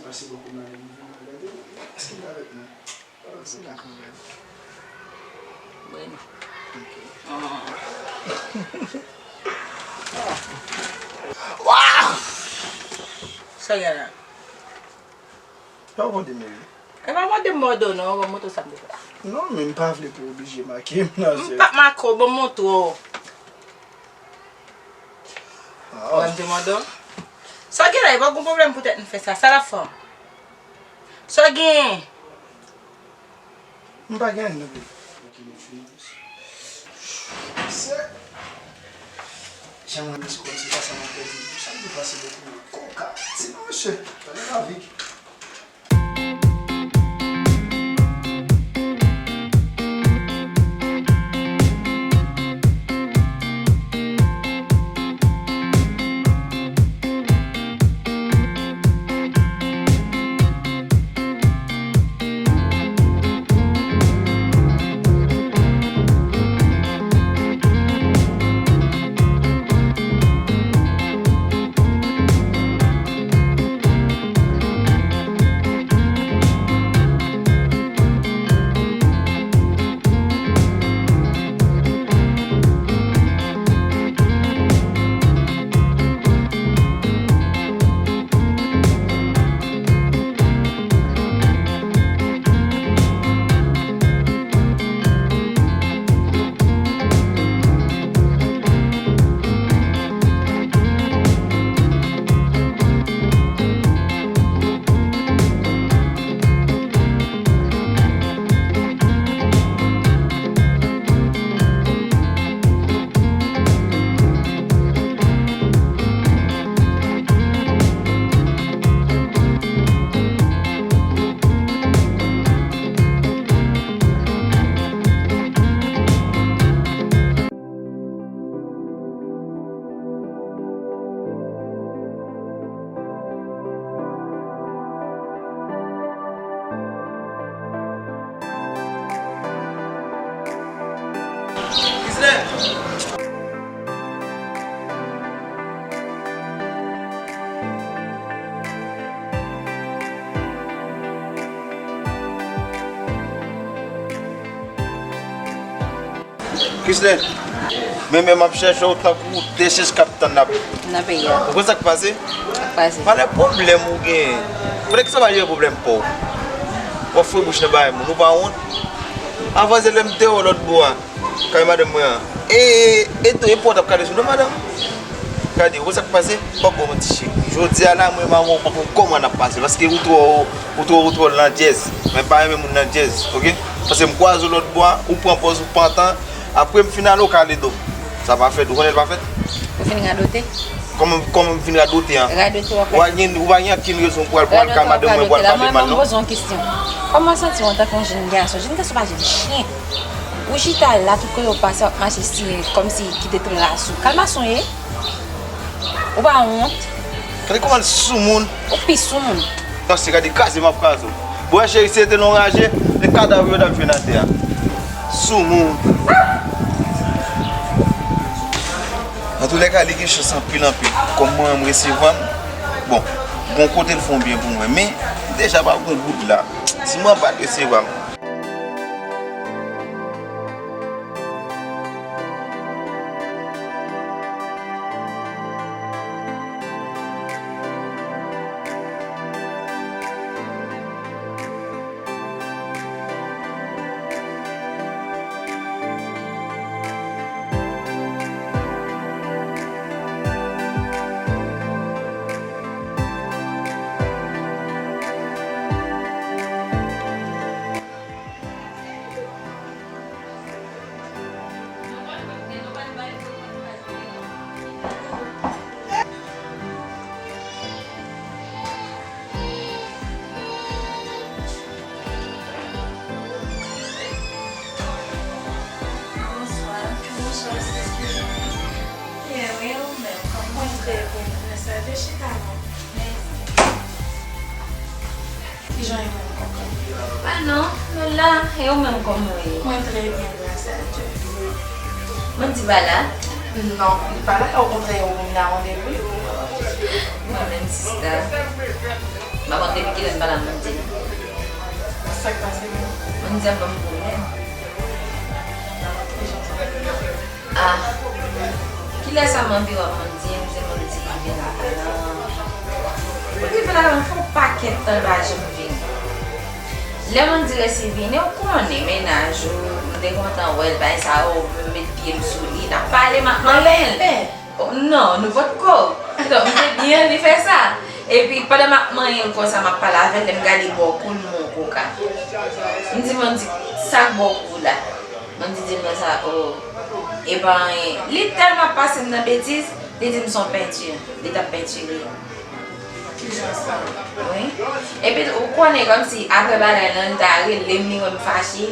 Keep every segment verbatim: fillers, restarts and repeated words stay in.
Merci beaucoup, madame. Est-ce qu'il est avec nous? Sila kanmenm. Bueno. Ok. Sa gen la? Sa w mande m, Mary? E pa mande m mòde w non, ou mòde sa m te fè. Non, men m pa vle pou w oblije make m nan, sè. M p ap make w, bon, montre w. Ah. Ou wè m te mande w? Sa w gen la, e pa gon pwoblèm poutèt m fè sa. Sa l ap fè w? Sa w gen? M pa gen anyen non, baby. Sè, jan mwen miss kòm se pa sa m ap pèdi. Sa m te pase bokou koka. Ti mesye, tande lavi. Kislè, men menm ap chèche w tankou de chèch k ap tann nan. Nan peyi a. Ou konn sa k pase? Sa k pase? Pale pwoblèm ou genyen. Kote ki sa va jere pwoblèm pa w? W ap foure bouch nan bagay moun, ou pa wont? Avan se lè m te wè w lòt bò a, kay madanm mwen an. E, e, e tou, e pa w t ap kale sou non, madanm? Gade, ou konn sa k pase? M p ap ba w manti, cheri. Jodi a la, mwen, m ap montre w kòman n ap pase. Paske ou twò, ou twò, ou twò landjèz. Mwen pa renmen moun landjèz, oke? Paske m kwaze w lòt bò a, ou pran pòz ou pantan. Apre m fin ale, ou kale do m. Sa pa fèt, ou konnen l pa fèt? Ou fin radote? Kòman, kòman m fin radote an? Radote w ap radote. Ou pa gen, ou pa gen okenn rezon pou al, pou al kay madanm mwen, pou al pale mal, non? Mwen, mwen poze yon kesyon. Kòman w santi w antanke yon jenn gason? Jenn gason pa jenn chen. Ou chita la, tout kote w pase, w ap mache siye, kòmsi kite tras ou. Kalmason ye. Ou pa wont? Gade kòman l soumoun. Ou pi soumoun. Non, se gade kraze m ap kraze w. Bon, cheri, si se te nan yon raje, se kadav yo t ap jwenn atè a. Soumoun. Antoulèka, li gen chans anpil, anpil. Kòm mwen, m resevwa m. Bon, gon kote l fè yon byen pou mwen. Men, deja pa gon goud la. Si mwen pa t resevwa m. Bonswa. Bonswa, sisi. Byen, wi, ou menm, kòman w ye? Mwen trè byen, gras a Dye, chita non. Mèsi. Kijan e menm, kòkòt? Ah non, nou la, e ou menm, kòman w ye? Mwen trè byen, gras a Dye. Mandy pa la? Non, li pa la, okontrè, ou vin la randevou. Mwen menm, sista. M ap Depi kilè m pa la Mandy? Sa k pase menm? Mandy ap ban m pwoblèm. Ah. Kilè sa Mandy wè Mandy, m di Mandy vin lakay la. Li vin lakay la, fè yon pakèt tan li pa janm vini. Lè Mandy resi vini, ou konnen mennaj ou, m te kontan wè l, bagay sa yo, m met pye m sou li, n ap pale, m ap manyen l. Oh, non, nou potko. Donk, m te byen anvi fè sa. Epi, pandan m ap manyen l konsa, m ap pale avè l, lè m gade bò kou l, m wè yon koka. M di, Mandy, sa k bò kou w la? Mandy di m konsa, oh, e pa anyen. Li tèlman pase m nan betiz, li di m se yon penti. Li t ap pentire. Ki jan sa? Wi. Epi, ou konnen, kòmsi, apre bagay lan, li ta rele m, li wè m fache,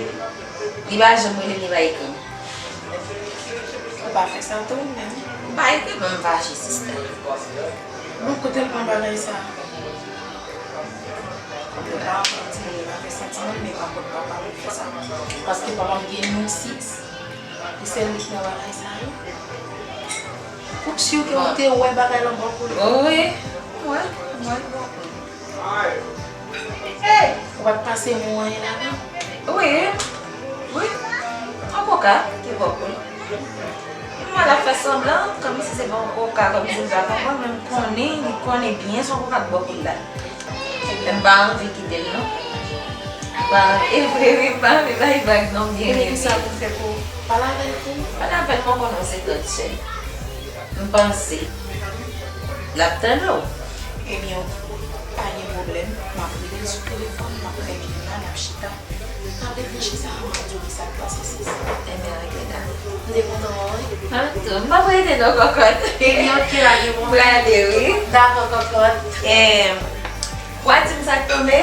li pa janm rele m, li pa ekri m. Ou pa fè sa tou, ou menm? M pa ekri pou m fache, sista. Bon, kote l pran bagay sa? Mwen pa konn timoun, mwen pa fè santiman, men pa kont papa m fè sa. Paske papa m gen nou sis. E sèl li k nan bagay sa yo. Ou si ke ou te wè bagay lan bò kou l? Wi, mwen, mwen bò kou l. Ou pa t pase mo anyen ladan? Wi, wi. Yon koka ki bò kou l. Mwen la fè sanblan, kòmsi se pa yon koka, kòmsi l pa konprann, men m konnen, li konnen byen se yon koka k bò kou l la. Men m pa anvi kite l non. M pa anvi, e vre wi, m pa anvi bay vag non, byen rele. Ebyen kisa pou m fè pou pale avè l pou m? Pale avè l, mwen konnen w se grande sœur. M panse l ap tande w. Ebyen, pa gen pwoblèm. M ap rele l sou telefòn, m ap fè vin la, n ap chita. N ap reflechi sa, m ap di w kisa k pase, sis. Ebyen, rete la. M te kontan wè w, wi. Mwen tou. M p ap rete non, kòkòt. Ebyen, ok, pa gen pwoblèm. M prale, wi. Dakò, kòkòt. Em, w a di m sa k tonbe?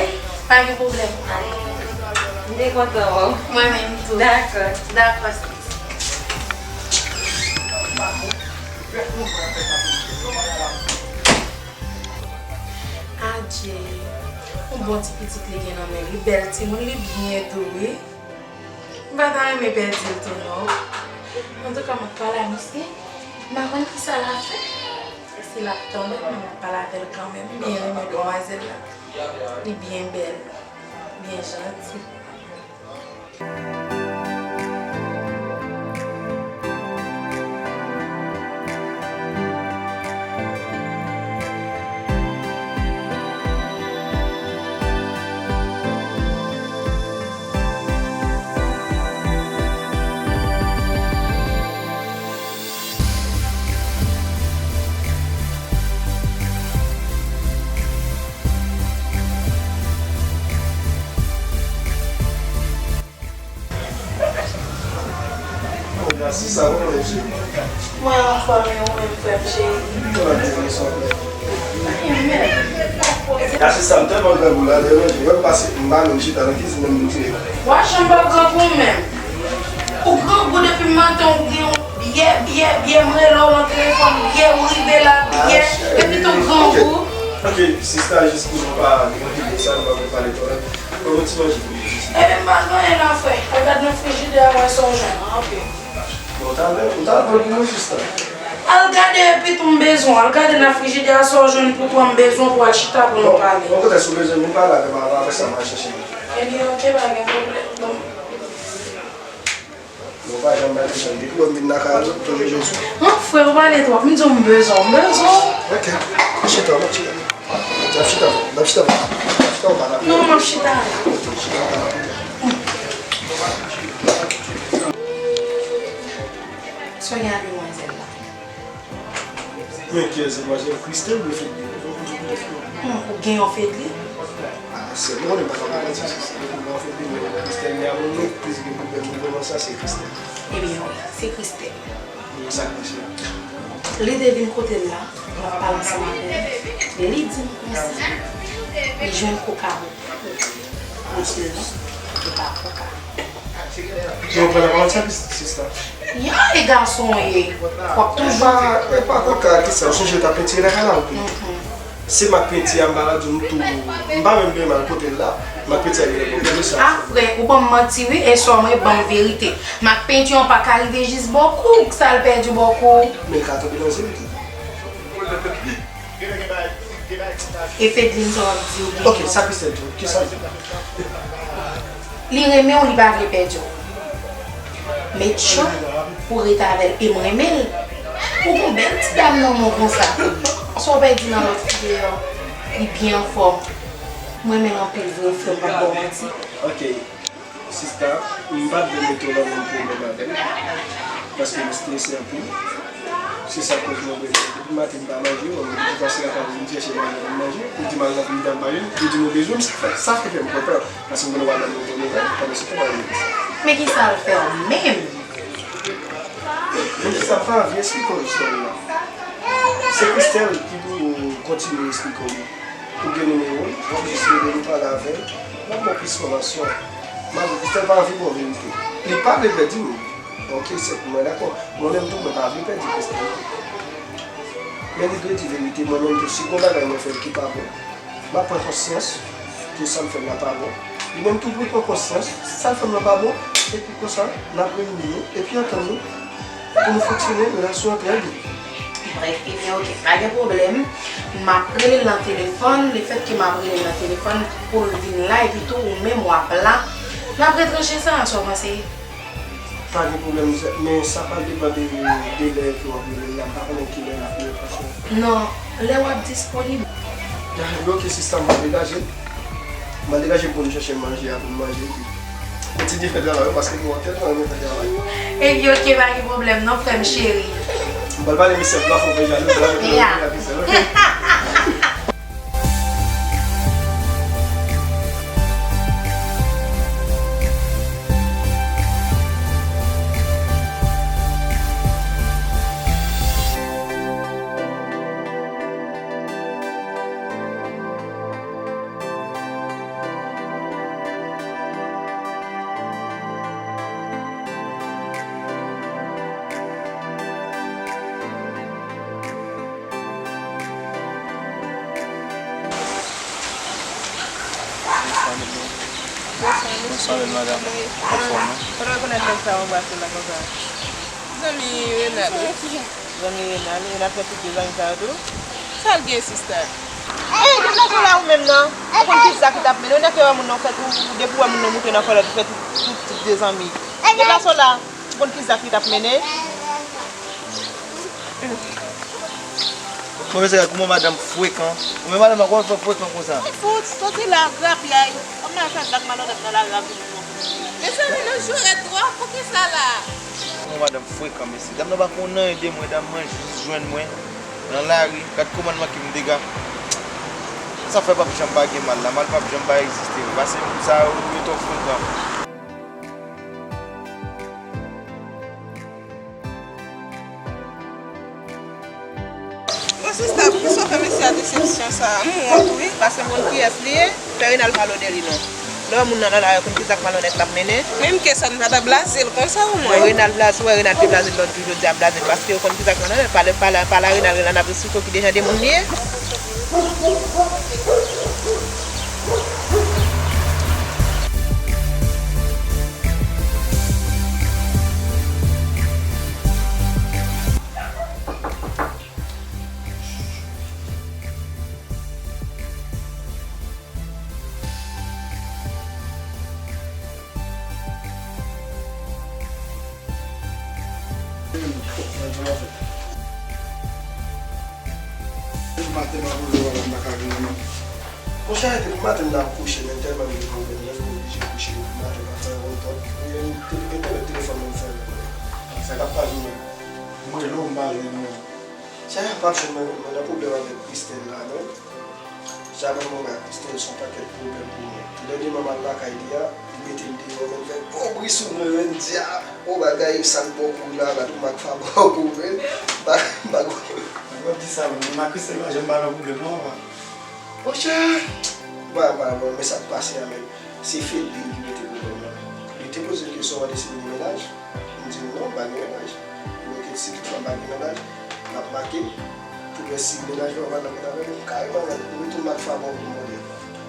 Pa gen pwoblèm. Ale. M te kontan wè w. Mwen menm tou. Dakò. Dakò, sis. Adje, yon bon ti pitit li gen nan men li, bèl timoun, li byen dou wi. M pa ta renmen pèdi l tou non. Antouka, m ap pale a misye, m pa konn kisa l ap fè. Si l ap tande m, men m ap pale avè l kanmenm, m byen renmen dwazèl la. Li byen bèl, byen janti. Mwen anfòm e ou menm frè m cheri? Asista, m tèlman grangou la, lè manje, wè m pase, m pa menm chita nan kizin nan, m tire. Wa janm pa grangou menm. Ou grangou depi maten, ou gen yon byè, byè, byè, m rele w nan telefòn, byè, ou rive la, byè, epi tou grangou. Ok, sista, jis pou nou pa gen yon pil de sa, nou pa pou pale twòp. Ban mwen ti manje pou nou jis. Ebyen, m pa gen anyen la, frè. Al gade nan frijidè a, wè sa w jwenn. Ok. Bon, ou ta vle, ou ta vle pou nou jis la. Al gade epi tou m bezwen. Al gade nan frijidè a sa w jwenn pou twa m bezwen pou al chita pou nou pale. Bon, kote si w bezwen vin pale avè m, avè sa m al chèche. Ebyen, ok, pa gen pwoblèm. Bon. Bon, pa janm bay leson. Depi lè m vin lakay ou, toujou Jezi. An, frè, ou pale twòp. M di w m bezwen w, m bezwen w. Ok. Chita, m ap chita. N ap chita, n ap chita. N ap chita, ou pa la. Non, m ap chita. Ok, chita, ou pa la. Sonya, demwazèl la. Men kiyès demwazèl? Christelle oubyen Fedly? Hmm, ou gen yon Fedly? Ah, sè, mwen konnen m pa ka pran manti, sè. Mwen gen yon Fedly, men Christelle, men a moun mwen plis gen pwoblèm mwen konnen sa, se Christelle. Ebyen, wi, se Christelle. Sa k pase? Li te vin kote l la, m ap pale ansanm avè l. E li di m konsa, li jwenn koka bò kou. Li di l non, li pa koka. Yo pran nan pawòl sa, sista. Ya, e gason w ye. W ap toujou. E pa, e pa koka, kisa? Ou sonje w t ap pentire lakay la, oubyen? Mhm. Se mak penti a, m pa ka di w m tou, m pa menm byen mal kote l la. Mak penti a genlè bon, men sa. Ah, frè, ou ban m manti, wi, e sò mwen ban m verite. Mak penti an pa ka rive jis bò kou, sa l pèdi bò kou. Men l ka tonbe nan zye m tou. E Fedline, sa w ap di ou gen... Ok, sa Christelle di w, kisa l di w? Li renmen w, li pa vle pèdi w. Make sure pou w rete avè l, e m renmen l. Ou gon bèl ti dam nan men w konsa. Sa w pèdi nan lòt fi deyò, li byen anfòm. M renmen l anpil vre, frè m, m p ap ba w manti. Ok. Sista, m pa t vle mete w nan menm pwoblèm avè m, paske m strese anpil. Se sa k koz mwen bezwen. Depi maten m pa manje, w wè m depi pase lakay ou vin chèche manje pou m manje, ou di m al nan Florida m pa jwenn, ou di m ou bezwen m, sa fè, sa fè fè m kontan, paske m konnen w ap ban m yon bon nouvèl, pandan se tan w ap vin isit. Men kisa l fè w menm? Men kisa, m pa anvi eksplike w istwa l la. Se Christelle ki pou kontinye eksplike w li. Ou gen nimewo l, w ap jis rele l, ou pale avè l, l ap ba w plis enfòmasyon. Malgre Christelle pa anvi ba w verite. Li pa vle pèdi m. Ok, se, mwen dakò. Mwen menm tou, mwen pa vle pèdi Christelle. Men li dwe di verite. Mwen menm tou, si gon bagay mwen fè l ki pa bon, m ap pran konsyans ke sa m fè l la pa bon. Li menm tou dwe pran konsyans, sa l fè m nan pa bon, epi konsa, n ap reyini nou, epi antann nou, pou nou fonksyone relasyon an trè byen. Brèf, ebyen, ok, pa gen pwoblèm. M ap rele l nan telefòn. Lefètke m ap rele l nan telefòn pou l vin la, epi tou, ou menm w ap la, n ap retranje sa, sa w panse? Pa gen pwoblèm, men sa pral depann de, de lè ke w ap rele l la. M pa konnen kilè l ap rele, franchman. Non, lè w ap disponib. Ebyen, ok, sista, m ap degaje. M ap degaje pou nou chèche manje a, pou nou manje, epi kontinye fè travay ou, paske nou tèlman renmen fè travay. Ebyen, ok, pa gen pwoblèm non, frè m cheri. M pral pale mesye a, pou l pa fè w fè jalou, m pral mete l nan jalou, ok? Bonswa, bèl madanm. Anfòm, wi. Kote w rekonèt nèg sa yo anbrase la konsa? Zanmi Renald, wi. Zanmi Renald, Renald fè tout de zanmi sa yo tou? Sa l gen, sista? Ey, deplase w la ou menm nan. Ou konn ki zak ki t ap mennen w, nèg te wè moun nan, ou fè, ou, depi w wè moun nan moute nan kòlèt, ou fè tout, tout tip de zanmi. Deplase w la. Ou konn ki zak li t ap mennen? Bon, mesye, gad kòman madanm frekan. Ou menm madanm nan, kòman fè frekan konsa? Ou fout, soti la, grapyay. Kòm nan fè zak malonèt nan lari a vin non. Mezanmi, nou joure twòp, poukisa la? Kòman madanm frekan, mesye. Dam nan pa konn anyen de mwen, dam nan jis jwenn mwen nan lari. Gad kòman l manke m dega. Sa fè p ap janm pa gen mal la, mal p ap janm pa egziste. Pase moun sa yo, yo twò frekan. Bon, sista, poukisa w fè mesye a desepsyon sa a? M wont, wi, paske m konn kiyès li ye. Fè Renal pale w de li non. Lè w wè moun nan nan lari, w konn ki zak malonèt l ap mennen. Menm ke sa n pa ta blaze l konsa omwen. Bon, Renal blaze, w wè Renal te blaze l lòt jou, jodi a blaze l paske w konn ki zak malonèt, pale, pale, pale a Renal, Renal ap eksplike w ki de jan de moun li ye. Maten m ap leve, m pa ka vini non. Monchè, depi maten m nan ap kouche, men tèlman m gen pwoblèm, men m oblije kouche depi maten, m ap fè yon wotwòt. Gen, gen, gen telefòn mwen fè. Sa k ap pase menm? M rele w, m pa jwenn ou. Sa p ap jwenn mwen, mwen nan pwoblèm avèk Christelle la, non. Sa menm mwen ak Christelle se yon pakèt pwoblèm pou mwen. Dènyèman m al lakay li a, li mete m deyò, men l fè gwo bri sou mwen, men m di, a, o bagay sa k bò kou la, gad yon mak fa bò kou, men, ba, ba gwo. Mwen di sa, mwen ak Christelle pa janm pa nan pwoblèm, non, papa. Monchè, ba, ba, bon, men sa k pase a menm. Se Fedline ki mete pwoblèm nan. Li te poze m kesyon, mande si m gen mennaj. M di l non, m pa gen mennaj. Li mande si tout fanm pa gen mennaj. L ap make pou l wè si mennaj la pa nan kont avè m. Kareman, li mete yon mak fa bò pou m mande.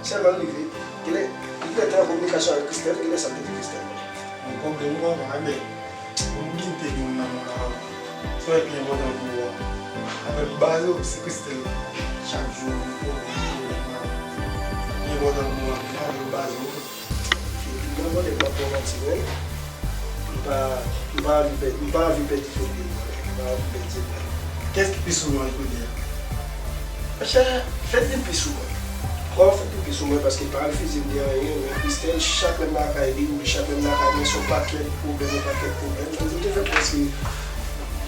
Sèlman l rive, genlè, li genlè te an kominikasyon avèk Christelle, genlè sa l te di Christelle. Yon pwoblèm wi papa, men pou m kite moun nan non la, sa w wè pi enpòtan pou ou a. Apre pou baze w, se Christelle. Chak jou, yon pwoblèm, yon pwoblèm. Ti mwen, m pa, m pa anvi pèdi, m pa anvi pèdi Fedril mwen, m pa anvi pèdi l. Kiyès ki pi souvan l kote a? Monchè, Fedril pi sou mwen. Kòman Fedril pi sou mwen? Paske l pa refize m de anyen, men Christelle, chak lè m lakay li, oubyen chak lè m lakay mwen, se yon pakèt pwoblèm, yon pakèt pwoblèm. Fedril te fè prèske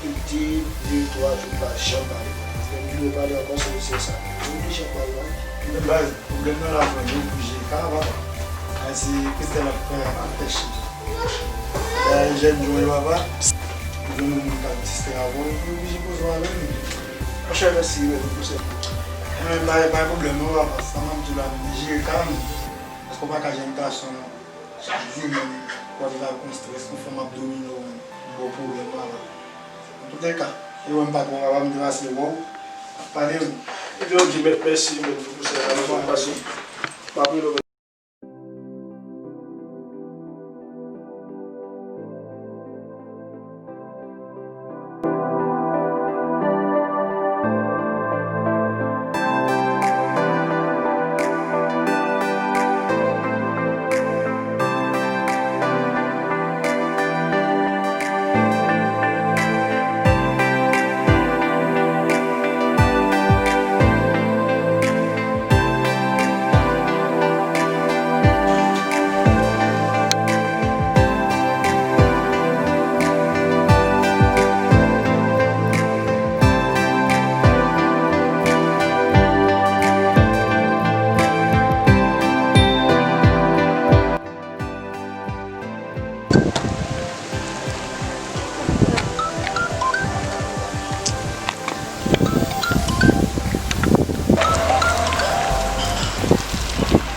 de, de, twa jou m pa janm pale. Lè m vin repale ankò, se mesye sa. Mwen oblije ap pale la. Men baz, pwoblèm nan la mwen, yo pou jere ka, papa. Ay, se Christelle ap fè, ap fè chif. Dayè, jèn jan w ye, papa, ou jwenn yon moun k ap distrè avè w, ou oblije poze w avè l. Monchè, mèsi, men, pou se. Enben, pa, pa gen pwoblèm, non, papa. Sa m ap di w la, men jere ka, men. Paske w pa ka jwenn gason, chak jou, men, w ap viv avèk yon strès, yon fanm ap domine w, men. Bon pwoblèm, papa. Antoulèka, e wè m pa twò kapab, m te pase wè w, m ap pale w. Ebyen, ok, mè-, mèsi, men, pou konsèy la, m ap pase. M ap rele w.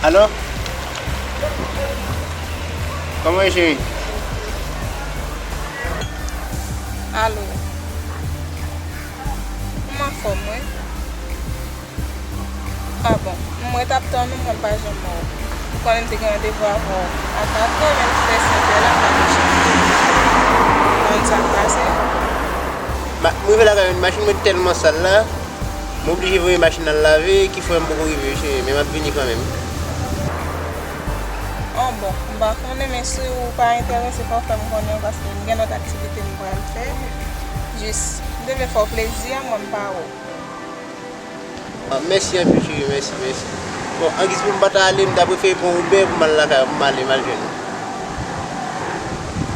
Alo? Kòman w ye, cheri? Alo. Kòman fòm mwen? Ah bon, m ret ap tann ou, mwen pa janm wè w. Ou konnen m te gen randevou avè w a katr è, men m te fè senk è la, m pa te janm wè w. Ou konn sa k pase? Ma-, m rive lakay mwen, machin mwen tèlman sal la, m oblije voye machin nan al lave, ki fè m poko rive, cheri, men m ap vini kanmenm. Oh bon, m pa konnen, men si w pa enterese, fò w fè m konnen, paske m gen lòt aktivite m pral fè. Jis, m te vle fè w plezi a, mwen m pa wè w. Ah, mèsi anpil, cheri, mèsi, mèsi. Bon, angiz pou m pa ta ale, m ta prefere pran Uber pou m al lakay ou, pou m ale, m al jwenn ou.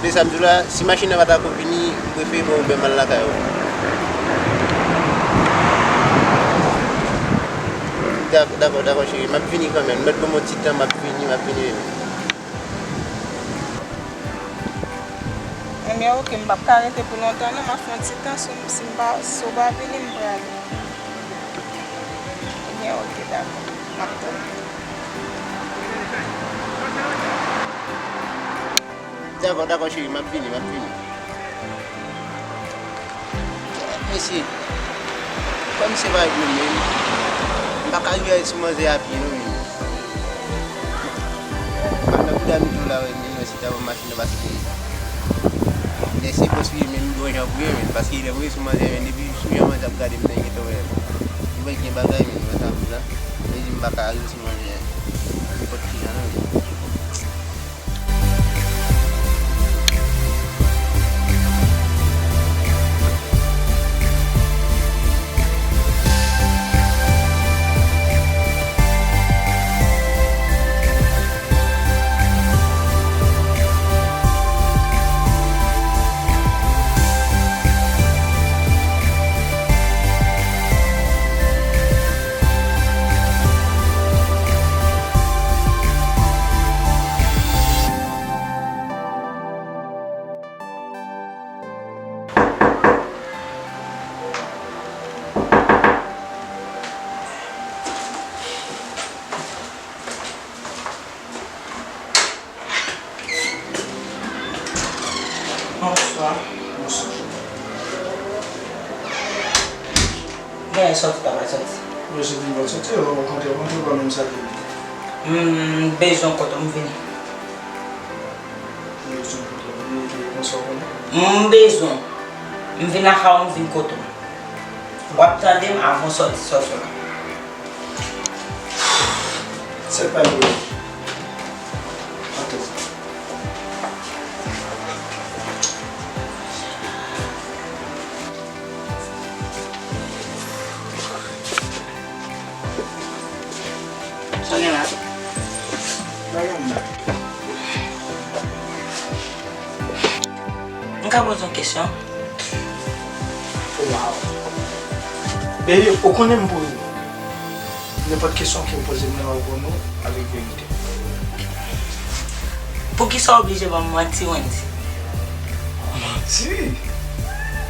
Se sa m di w la, si machin nan pa ta ko vini, m prefere pran Uber, m al lakay ou. Dak-, dakò, dakò, cheri, m ap vini kanmenm. Mèt ban m yon ti tan, m ap vini, m ap vini, vini. Ebyen, oke, m p ap ka rete pou lontan, non, m ap fè yon ti tan, si, si m pa, si w pa vini, m prale. Ebyen, oke, dakò, m ap tann. Dakò, dakò, cheri, m ap vini, m ap vini. Mesye, kòm se pa yo menm, m pa ka rive sou manzè a pye non menm. M ap nan bouda mitou la wi, men mèsi ta ban machin nan paske lè se pòs li menm, m gon jan pou ye menm, paske lè m rive sou manzè menm, depi sou jan manzè ap gade m nan gentan wè m. Li wè gen bagay menm, wè sa m di la. Li di m pa ka rive sou manzè nenpòt ki jan non menm. Bonswa. Bonswa. Genyen sòti, ta pral sòti. Wi, se vin pral sòti, o kontrè, mwen tou pa menm sa ke. M bezwen kote w, m vini. M bezwen kote w, m vini, e konsa w konnen. M bezwen. M vin lakay ou, m vin kote w. W ap tande m avan w sòti, sòti w la. Se pa yon pwoblèm. Antre. M ka poze yon kesyon? Wow. Baby, ou konnen m poze nenpòt kesyon ke w poze m nan, w ap reponn ou avèk verite. Poukisa w oblije ban m manti, Wendy? Manti?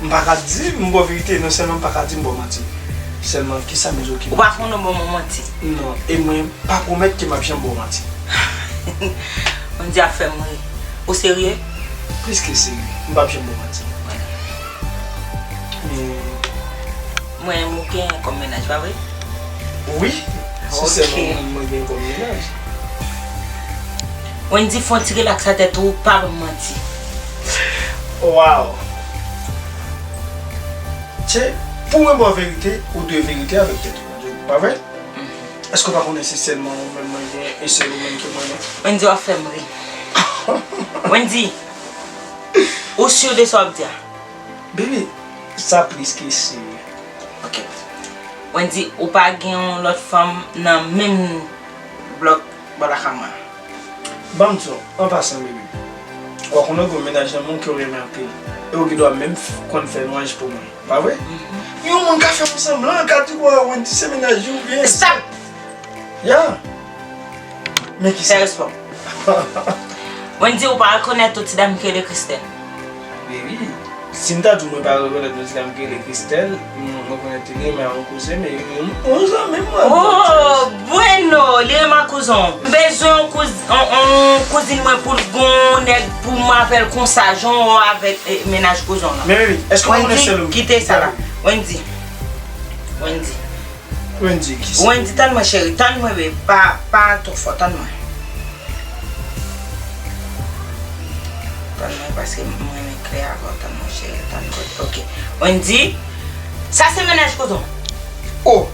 M pa ka di m ba w verite, non sèlman m pa ka di m ba w manti. Sèlman, kisa m di w ki manti? Ou pa konn ou ban mwen manti? Non, e mwen pa pwomèt ke m ap janm ba w manti. Wendy ap fè m ri. Ou serye? Plis ke serye. M p ap janm ba w manti. Men, mwen, ou gen kòm mennaj, pa vre? Wi, se sèlman mwen, mwen gen kòm mennaj. Wendy, fè yon ti rilaks a tèt ou, pa ban m manti. Wow! Tchè, pou mwen ba w verite, ou dwe verite avèk tèt ou, pa vre? Èske w pa konnen se sèlman ou menm mwen gen e sèl ou menm ke mwen renmen? Wendy, w ap fè m ri. Wendy, ou si de sa w ap di a? Baby, sa plis ke si. Ok. Wendy, ou pa gen yon lòt fanm nan menm blòk bò lakay mwen? Ban m di w, an pasan, baby. Ou konnen w gen yon mennaj nan men w ke w renmen anpil. E w gen dwa menm f- konn fè lwanj pou mwen. Pa vre? Yon moun ka fè yon sanblan, ka di w Wendy se mennaj li oubyen. Stop! Ya. Men ki sa? Fè respè w. Wendy, ou pa rekonèt yon ti dam ki rele Christelle? Baby, si m ta di w mwen pa rekonèt yon ti dam ki rele Christelle, m rekonèt li, men yon kouzen, men yon, yon zanmi mwen. Oh, bueno, li renmen kouzen w. M bezwen yon kouz- yon, yon kouzin mwen pou l gen yon nèg pou m avè l konsa, jan w avèk, eh, mennaj kouzen w lan. Men baby, èske w konnen sèl ou? Wendy, kite sa la. Wendy. Wendy. Wendy, kisa? Wendy, tann mwen, cheri. Tann mwen, baby. Pa, pa twò fò. Tann mwen. Tann mwen, paske m renmen klè avè w. Tann mwen, cheri. Tann mwen. Ok. Wendy, sa se mennaj kouzen w. Oh!